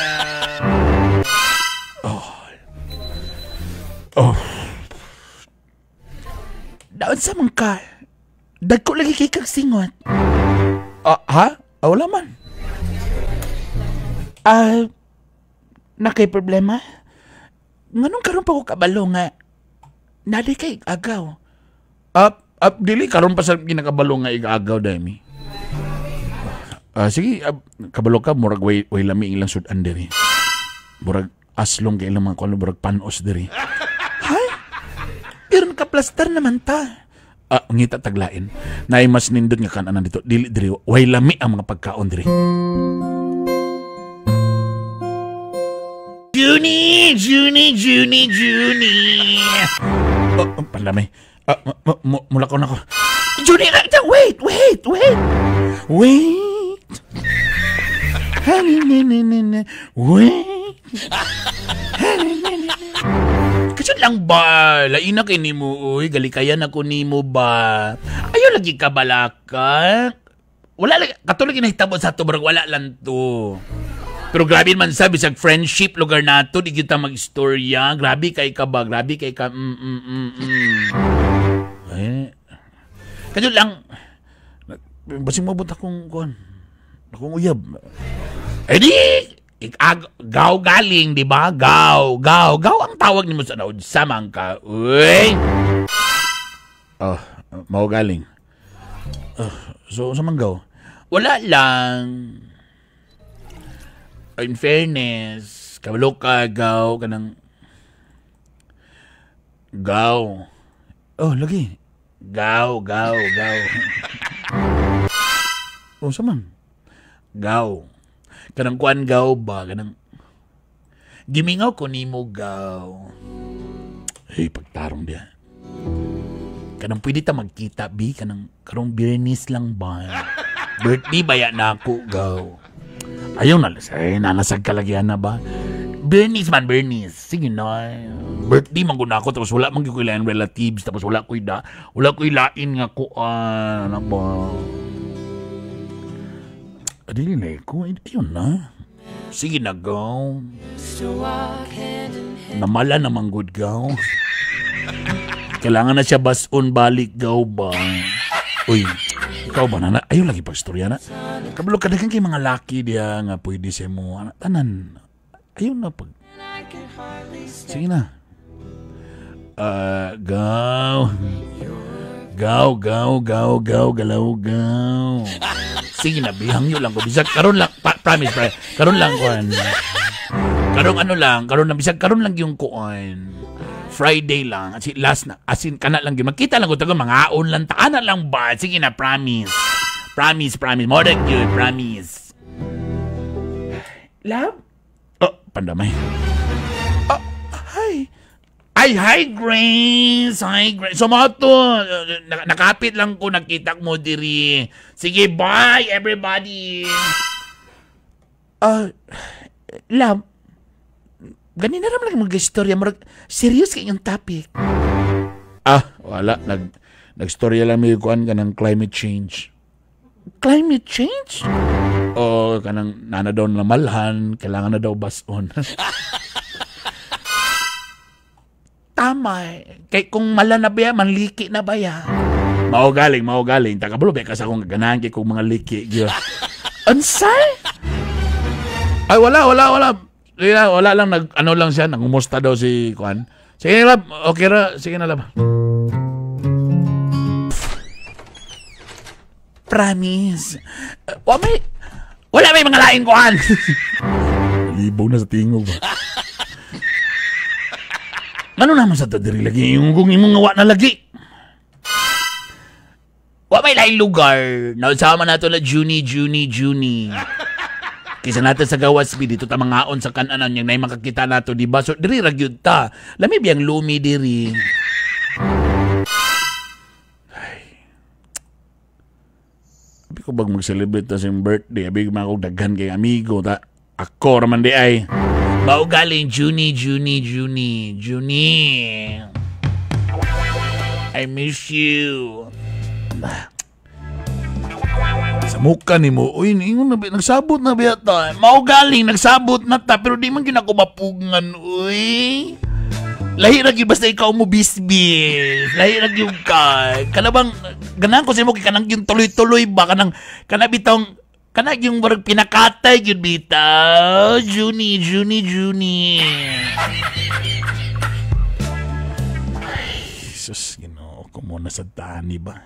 A: Oh. Oh. Daon sa man ka. Dagko lagi kay kag singot. Ha? Wala man. Nakay problema? Nganong karon pa ko kabalo nga nadi kay agaw? Dili karon pa sa ginakabalo nga igagaw daymi. Sige, kabalo ka murag way lami ilang sud-an diri. Murag aslong kay ilang mga kuan, murag panos diri. Hay? Pero nakaplaster naman ta. Ngita taglain. Naay mas nindot nga kananan dito. Dili diri way lami ang mga pagkaon diri. Junie, Junie, Junie, Junie. Oh, pandamay. Mula ko na ko. Junie, wait, wait, wait. Wait. Wait. Kasi lang ba? Laina kay nimo, uy. Galikayan ako nimo ba? Ayaw lagi ka balaka. Wala lagi. Katulad ginahitabo sa ato, barang wala lang to. Pero grabe man sabi sa friendship lugar nato, di kita mag-istorya. Grabe kay ka ba? Grabe kay ka. Ay. Kadyo lang. Basing mabot akong kuan. Akong uyab. Eh di, gaw galing, di ba? Gaw, gaw, gaw ang tawag nimo sa naod. Samang ka. Uy. Oh, mao galing. So, samang gaw? Wala lang. In fairness, kabalo ka, gaw, kanang gaw. Oh, lagi. Gaw, gaw, gaw. Oh, saman. Gaw. Kanang kuan gaw ba? Kanang gimingaw ko nimo gaw. Hey, pagtarong diya. Kanang pwede ta magkita, bi? Kanang karong Biyernes lang ba? Birthday baya na ako, gaw. Ayaw na, eh, nanasag kalagyan na ba? Bernice man, Bernice. Sige na. Birthday man ko na ako, tapos wala man ko ilain relatives, tapos wala ko ida, wala ko ilain nga ko, ano ba? Adili na ko, ayun na. Sige na, gaw. Namala naman good, gaw. Kailangan na siya bason balik, gaw ba? Uy, ikaw ba na? Ayaw lagi pag-istorya na. Kabalo ka kay mga laki diya nga pwede sa mo. Tanan. Ayaw na pag... Sige na. Gaw. Gaw, gaw, gaw, gaw, galaw, gaw. Sige na, bihangyo lang ko. Bisag, karon lang, promise, promise. Karon lang, kuan. Karon ano lang, karon lang, bisag, karon lang yung kuan. Friday lang. As in, last na. As in, kana lang yun. Magkita lang ko tago, mga on lang. Taana lang ba? Sige na, promise. Promise, promise. More than good, promise. Love? Oh, pandamay. Oh, hi. Ay, hi, Grace. Hi, Grace. So, mga to, nakapit lang ko, nakita mo diri. Sige, bye, everybody. Love, ganina naman lang mag-istorya. Serious kayong topic. Ah, wala. Nag-istorya lang may kuan ka ng climate change. Climate change? O, kanang nana daw na malhan, kailangan na daw bason. Tama eh. Kay kung mala na ba ya, manliki na ba ya? Mao galing, mao galing. Tagabulo, ba kasi akong ganahan kay kung mga liki. Unsay? Ay, wala, wala, wala. Wala lang, ano lang siya, nangumusta daw si Kuan. Sige na, lab. Okay ra, sige na, lab. Promise. Wala may mga lain, Kuan. Libog na sa tingog ba? Ano naman sa tadiri lagi? Yung kung imong ngawa na lagi. Wa may lain lugar. Nausama na ito na Junie, Junie, Junie. Kaysa natin sa gawas, dito ta mangaon sa kananan yung na makakita nato, di ba? So, diri ra gyud ta. Lami biyang lumi diri. Ay. Abi ko bag mag-celebrate ta sa birthday? Abi ko mga daghan kay amigo ta. Ako raman di ay. Mao galing Junie, Junie, Junie, Junie. I miss you. Sa muka ni mo, uy, ingon na, nagsabot na biya ta. Mao galing, nagsabot na ta, pero di man gyud ako mapugngan, uy. Lahi ra gyud basta ikaw mo bisbis. Lahi ra gyud ka. Kana bang ganahan ko sa imo kay kanang yung tuloy-tuloy ba kanang kana bitong kana yung murag pinakatay gyud bitaw. Junie, Junie, Junie. Ay, sus, Ginoo ko muna sa tani ba?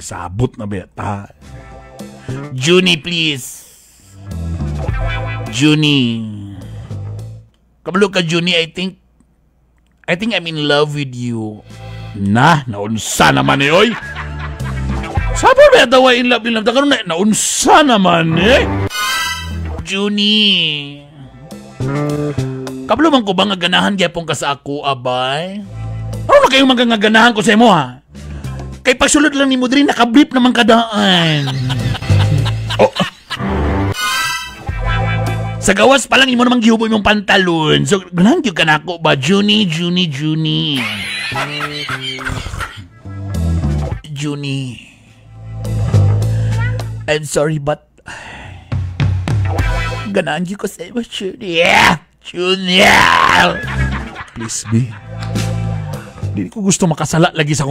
A: Sabot na ba ta? Junie, please. Junie. Kabalo ka, Junie, I think I'm in love with you. Na, naunsa naman eh, oy. Sabot ba daw in love, in love? Karon na, naunsa naman eh. Junie. Kabalo man ko ba nga ganahan gyapon ka sa ako, abay? Ano na kayong mga ganahan ko sa imo, ha? Kay pagsulod lang ni mo diri, nakabrief naman kadaan. Oh. Sa gawas pa lang, imo namang gihubo imong pantalon. So, ganahan gyud ka nako ba? Junie, Junie, Junie. Junie. I'm sorry, but ganahan gyud ko sa imo, Junie. Yeah! Junie! Please, be. Di ko gusto makasala lagi sa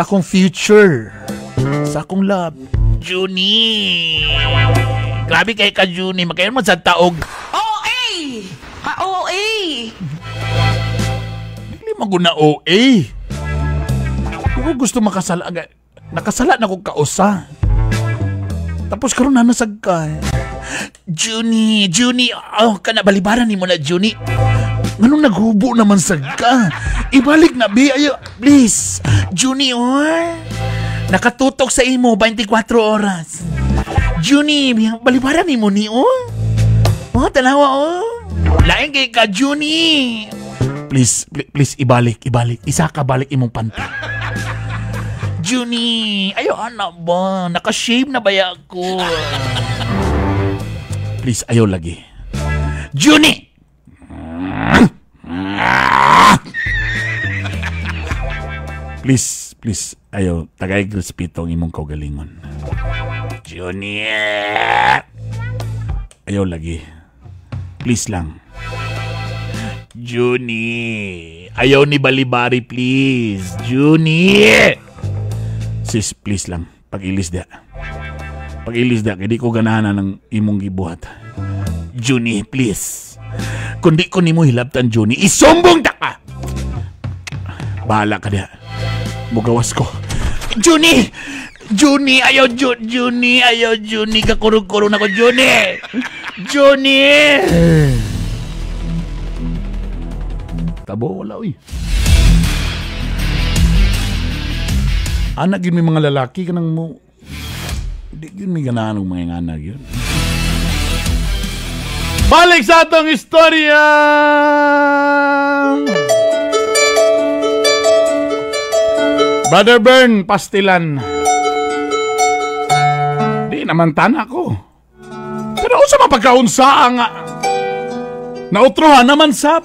A: akong future. Sa akong love. Junie! Grabe kay ka, Junie. Makayon mo sa taog.
D: OA! Ka-OA!
A: Hindi man ko na OA. Di ko gusto makasala. Nakasala na ko kausa. Tapos karon na nasag ka. Junie, Junie, oh, kana balibaran nimo na, Junie. Nganong naghubo naman sad ka? Ibalik na, be. Ayo, please. Junie, oh. Nakatutok sa imo 24 oras. Junie, balibaran nimo ni, oh. Oh, tanawa, oh. Lain kay ka, Junie. Please, please, please, ibalik, ibalik. Isa ka balik imong panty. Junie, ayo anak ba? Naka-shave na baya ako. Please, ayaw lagi. Junie! Please, please, ayaw. Tagay respeto ang imong kaugalingon. Junie! Ayaw lagi. Please lang. Junie! Ayaw ni Balibari, please. Junie! Sis, please lang. Pag-ilis da. Pag-ilis da, kaya di ko ganahan ng imong gibuhat. Junie, please. Kung di ko nimo hilabtan, Junie, isumbong ta ka! Bahala ka da. Mugawas ko. Junie! Junie, ayaw, Junie, ayaw, Junie. Kakurog-kurog na ko, Junie! Junie! Tabo, wala, uy. Anak yun may mga lalaki ka nang mo. Di yun may ganahan ng mga anak yun. Balik sa atong istorya! Brother Bern, pastilan. Di naman tana ko. Pero unsa man pagkaunsa ang nautrohan naman sab.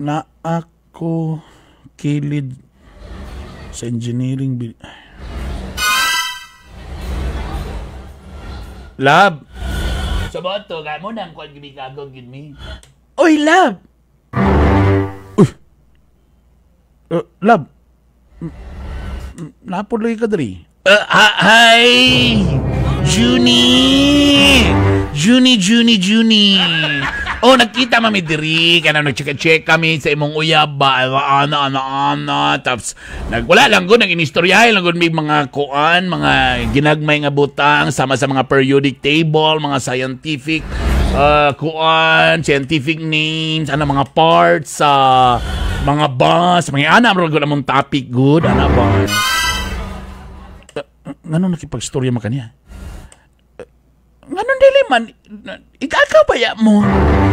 A: Na ako kilid sa engineering Love. Sa boto, ka mo nang kwan gibigagog yun mi. Oy, love. Uy. Love. Napod lagi ka diri. Hi. Junie. Junie, Junie, Junie. Oh, nagkita mami diri kana nag-check-check kami sa imong uyab ba, ana ana ana. Tapos nagwala lang gud nag-inistoryahay lang gud may mga kuan, mga ginagmay nga butang sama sa mga periodic table, mga scientific kuan, scientific names, ana mga parts sa mga bus, mga ana murag gud among topic gud ana ba. Ngano nakipagstorya man kaniya? Nganong dili man, ikaw ba mo?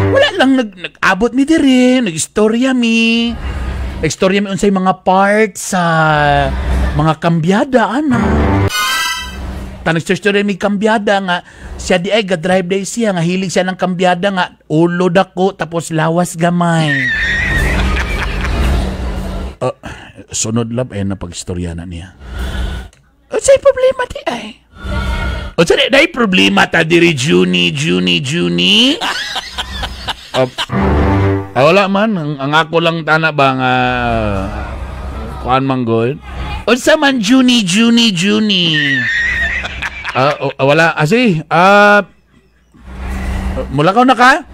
A: Wala lang, nag-abot mi diri, nag-istorya mi. Nag-istorya mi unsay mga parts sa mga kambyada, ana. Ta nag-istorya mi kambyada nga, siya di ay, ga-drive day siya, nga hilig siya ng kambyada nga, ulo dako, tapos lawas gamay. Sunod lab ay napagstorya na niya. Unsay problema di ay? Unsa di problema ta diri Juni, Juni, Juni? Wala man. Ang ako lang tana ba nga kuan man gud? Unsa man Juni, Juni, Juni? Wala. Asi, mulakaw na ka?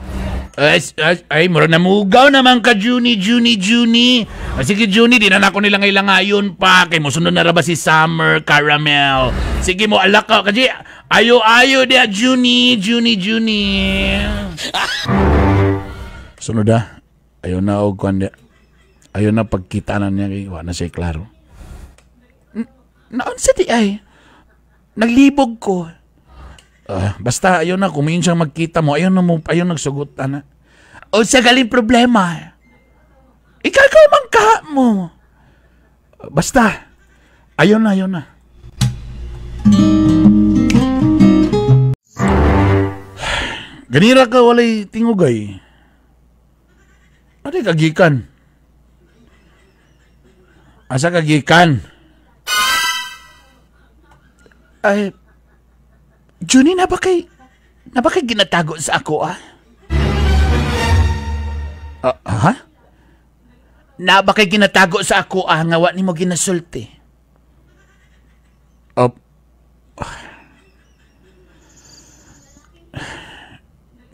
A: Ay, mura namugaw naman ka, Juni, Juni, Juni. Sige, Juni, di na nako nila ngailangayon pa. Kay musunod na ra ba si Summer Caramel? Sige mo, alakaw. Kasi ayo-ayo diya, Juni, Juni, Juni. Sunod ah. Ayaw na og kuan diya. Ayaw na pagkita na niya. Kay, wa na siya klaro. Naon sa di ay? Naglibog ko. Basta ayaw na, kung siyang magkita mo, ayaw na mo, ayaw nagsugot, ana. O sa galing problema. Ikaw man ka mo. Basta, ayaw na, ayaw na. Ganira ka, walay tingugay. Ano kagikan? Asa kagikan? Ay, Juni, na ba kay ginatago sa ako, ah? Ha? Na ba kay ginatago sa ako, ah? Nga wa nimo ginasulti.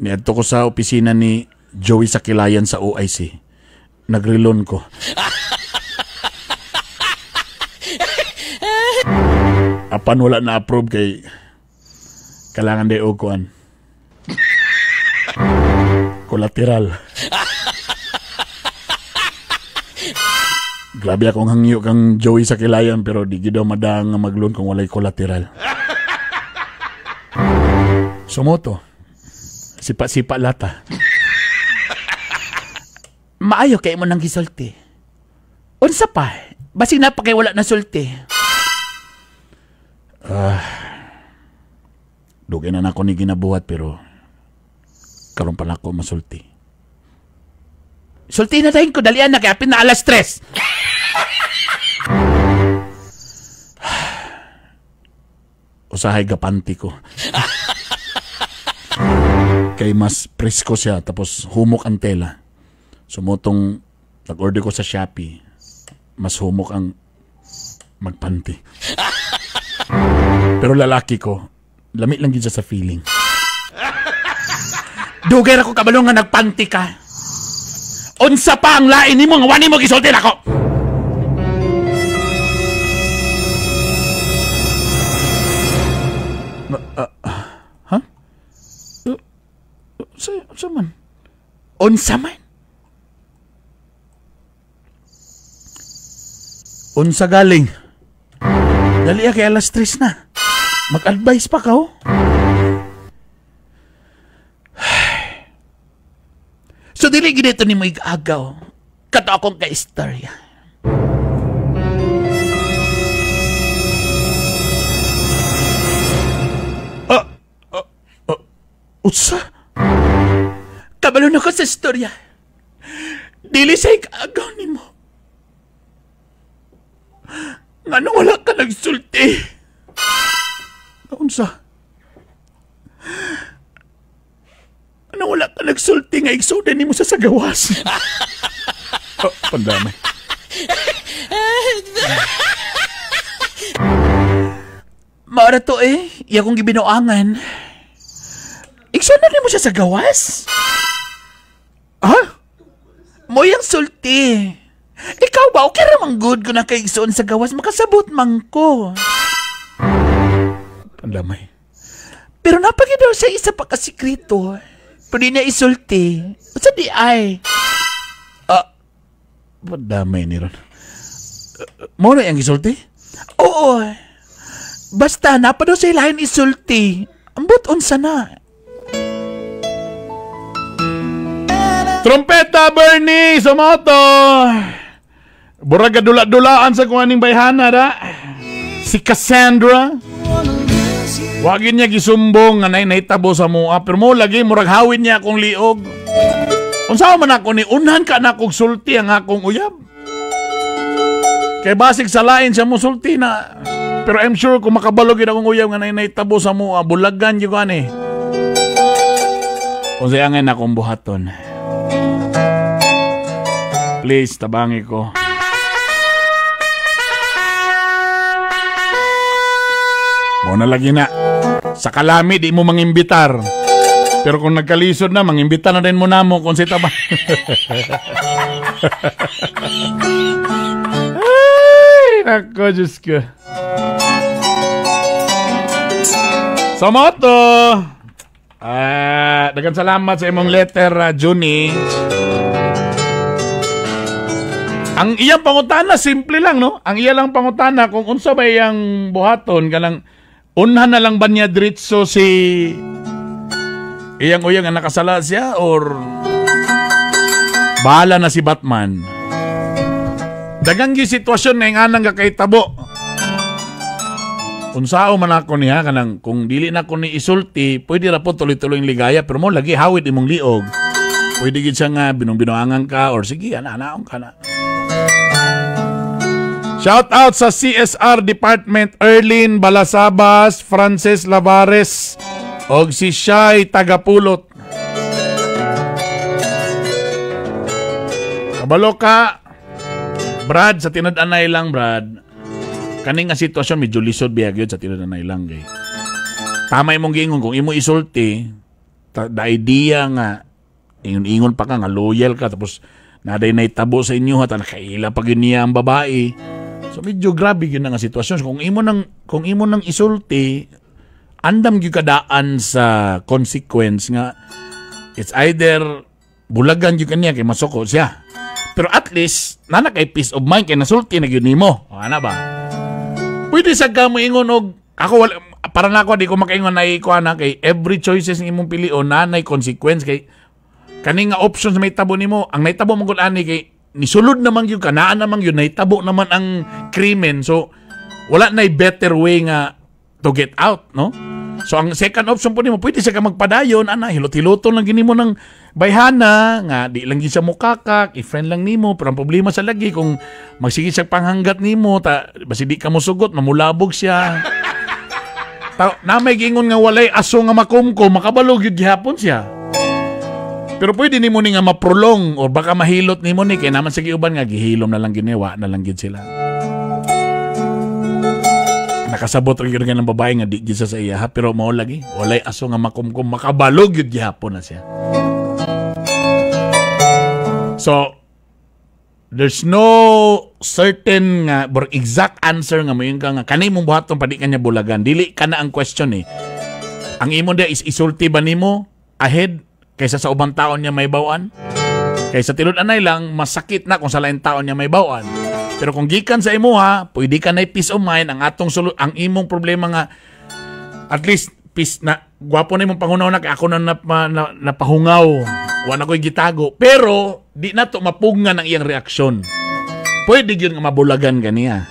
A: Niadto ko sa opisina ni Joey Sakilayan sa OIC. Nagrilon ko. Apan wala na approve kay kailangan di o kuan. Collateral. Grabe akong hangyo kang Joey Sakilayan pero di gid daw madang nga magloan kung walay collateral. Sumoto. Sipa-sipa lata. Maayo kay mo nang gisulti. Unsa pa? Basig na pa kay wala na sulti. Dugay na nako ni ginabuhat pero karon pa nako masulti. Sulti na dahin ko, dalian na kay apin na 3:00. Usahay gapanti ko. Kay mas presko siya tapos humok ang tela. Sumotong nag-order ko sa Shopee, mas humok ang magpanti. Pero lalaki ko, lamit lang gid siya sa feeling. Dugay ra ko kabalo nga nagpanti ka. Unsa pa ang lain nimo nga wani mo gisulti nako? Ha? Unsa man? Unsa man? Unsa galing? Dali kay 3:00 na. Mag-advise pa ka, oh. So, dili ginito ni mo igagaw. Kato akong ka-istorya. Utsa? Kabalo na ko sa istorya. Dili sa igagaw ni mo. Ngano wala ka nagsulti? Unsa? Ano wala ka nagsulti nga igsudan nimo sa sagawas? Oh, pandamay. Maara to eh. Iya kong gibinuangan. Igsudan nimo siya sa gawas? Ha? Moyang sulti. Ikaw ba? Okay ramang good ko na kay igsuon sa gawas. Makasabot man ko. Pandamay. Pero napagid daw sa isa pa kasikreto. Pero di na isulti. Sa di ay? Pandamay ni ron. Mo na yung isulti? Oo. Basta napa daw sa ilahin isulti. Ambot unsa na. Trompeta Bernie Sumoto. Buraga dula-dulaan sa kung aning bayhana da. Si Cassandra. Wagin niya gisumbong nga nay nahitabo sa mua pero mo lagi murag hawin niya akong liog. Unsa man ako ni unhan ka na akong sulti ang akong uyab. Kay basig sa lain siya musulti na. Pero I'm sure kung makabalo gyud akong uyab nga naitabo sa mo, bulagan gyud ko ani. Kung siya nga akong buhaton. Please, tabangi ko. Mo na lagi na. Sa kalami, di mo mangimbitar. Pero kung nagkalisod na, mangimbitar na rin mo na mo kung si taba. Ay, nako, Diyos ko. So, moto. Daghang salamat sa imong letter, Junie. Ang iyang pangutana, simple lang, no? Ang iya lang pangutana, kung unsa ba iyang buhaton, kanang unhan na lang ba niya diretso si iyang uyang nga nakasala siya or bahala na si Batman. Daghang gyud sitwasyon na inganang kakahitabo. Unsao man ako niya kanang kung dili na ko ni isulti, pwede ra po tuloy-tuloy ang ligaya pero mo lagi hawid imong liog. Pwede gid siya nga binong-binuangan ka or sige ana-anaon ka na. Shout out sa CSR Department, Erlin Balasabas, Frances Lavares, og si Shai Tagapulot. Kabalo ka, Brad, sa tinud-anay lang, Brad. Kani nga sitwasyon medyo lisod biya gyud sa tinud-anay lang kay. Tama imong giingon kung imo isulti, the idea nga ingon-ingon pa ka nga loyal ka tapos naday naitabo sa inyo at nakaila pa gyud niya ang babae. So medyo grabe gyud na nga sitwasyon. So, kung imo nang isulti, andam gyud kadaan sa consequence nga it's either bulagan gyud kaniya kay masuko siya. Pero at least nana kay peace of mind kay nasulti na gyud nimo. O ana ba? Pwede sa ka moingon og ako wala, para nako di ko makaingon na ikuha na kay every choices ng imong pilion nanay consequence kay kani nga options may tabo nimo. Ang naitabo man gud ani kay nisulod naman gyud ka, naan naman gyud naitabo naman ang krimen. So wala nay better way nga to get out, no? So ang second option po nimo, pwede siya ka magpadayon ana, hilot-hiloton lang gini mo ng bayhana nga di lang gyud siya mukakak, i-friend lang nimo, pero ang problema sa lagi kung magsige siya panghanggat nimo, ta basi di ka mosugot, mamulabog siya. Ta, na may giingon nga walay aso nga makumkom, makabalo gyud gihapon siya. Pero pwede nimo ni nga maprolong or baka mahilot nimo ni kay naman sa giuban nga gihilom na lang giniwa na lang gid sila. Nakasabot ra gyud ng babae nga di gyud sa iya ha, pero mao lagi walay aso nga makumkum, makabalog gyud gihapon na siya. So there's no certain nga exact answer nga moingon ka nga kani mong buhaton pa di kanya bulagan. Dili kana ang question eh. Ang imo dia is isulti ba nimo ahead kaysa sa ubang taon niya may bawaan? Kaysa tinud-anay lang, masakit na kung sa laing taon niya may bawaan. Pero kung gikan sa imuha, pwede ka na peace of mind. Ang atong ang imong problema nga, at least peace na, gwapo na imong pangunaw na, kay ako na napahungaw. Wa na ko'y gitago. Pero, di na to mapungan ang iyang reaksyon. Pwede yun nga mabulagan ganiya.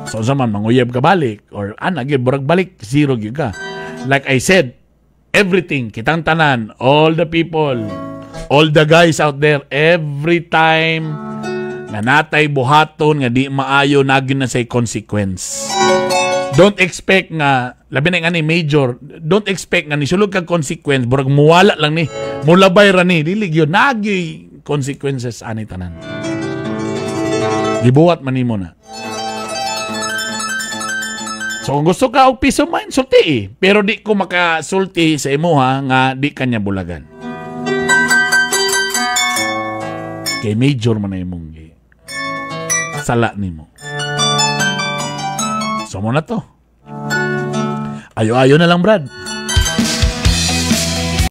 A: So, sa man, manguyab ka balik, or ana, gyud, burag balik, zero gyud ka. Like I said, everything, kitang tanan, all the people, all the guys out there, every time nga natay buhaton nga di maayo, nagyun na say consequence. Don't expect nga, labi na nga ni major, don't expect nga nisulog kag consequence, burag muwala lang ni, mulabay ra ni, dili gyud, nagyoy consequences ani tanan. Gibuhat man nimo na. So kung gusto ka og peace of mind, sulti eh. Pero di ko makasulti sa imuha nga di kanya bulagan. Kay major man na imong sala nimo. So mo na to. Ayo-ayo na lang, Brad.